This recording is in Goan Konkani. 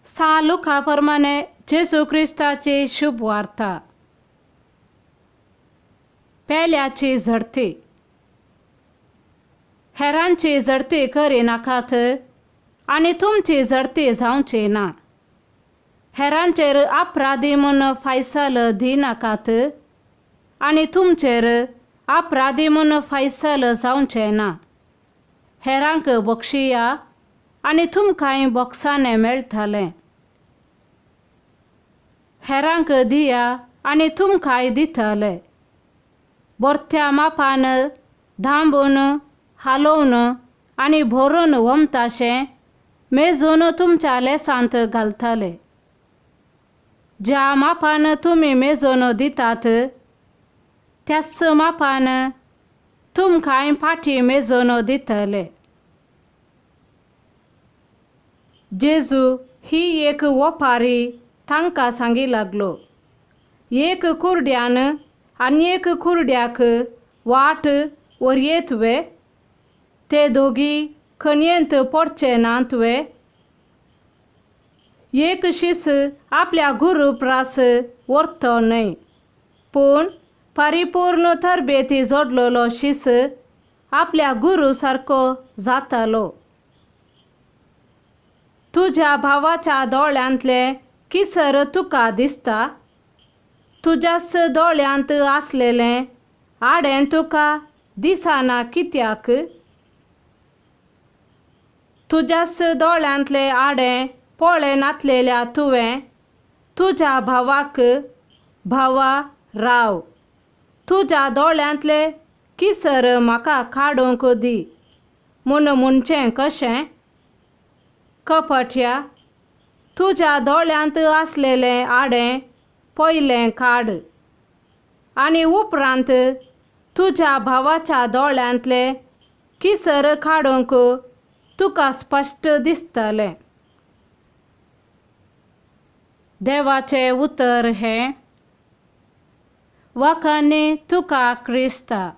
सां लुका प्रमाणे जेजू क्रिस्ताची शुभ वार्ता. पेल्याची झडती. हेरांची झडती करिनाकात आनी तुमची झडती जावची ना. हेरांचेर अपराधी म्हूण फैसल दिनाकात आनी तुमचेर अपराधी म्हूण फैसल जावचें ना. हेरांक बक्षिया आनी तुमकांय बोक्साणें मेळटलें. हेरांक दिया आनी तुमकांय दितले. भरत्या मापान दांबून हालोवन आनी भरून वमताशें मेजून तुमच्या लेसांत घालतले. ज्या मापान तुमी मेजून दितात त्याच मापान तुमकांय फाटी मेजून दितले. जेजू ही एक ओपारी तांकां सांगी लागलो. एक कुर्ड्यान आनी एक कुर्ड्याक वाट वरयेत वे? ते दोगी खणयेंत पडचे नात वे? एक शीस आपल्या गुरू प्रास व्हरतो न्हय, पूण परिपूर्ण तरबेती जोडलेलो शीस आपल्या गुरू सारको जातालो. तुज्या भावाच्या दोळ्यांतलें किसर तुका दिसता? तुज्याच दोळ्यांत आसलेलें आडें तुका दिसना कित्याक? तुज्याच दोळ्यांतलें आडें पळयनातलेल्या तुवें तुज्या भावाक भावा राव, तुज्या दोळ्यांतलें किसर म्हाका काडूंक दी म्हूण म्हणचें कशें? कपट्या, तुज्या दोळ्यांत आसलेलें आडें पयलें काड आनी उपरांत तुज्या भावाच्या दोळ्यांतलें किसर काडूंक तुका स्पश्ट दिसतलें. देवाचें उतर हें. वखणी तुका क्रिस्ता.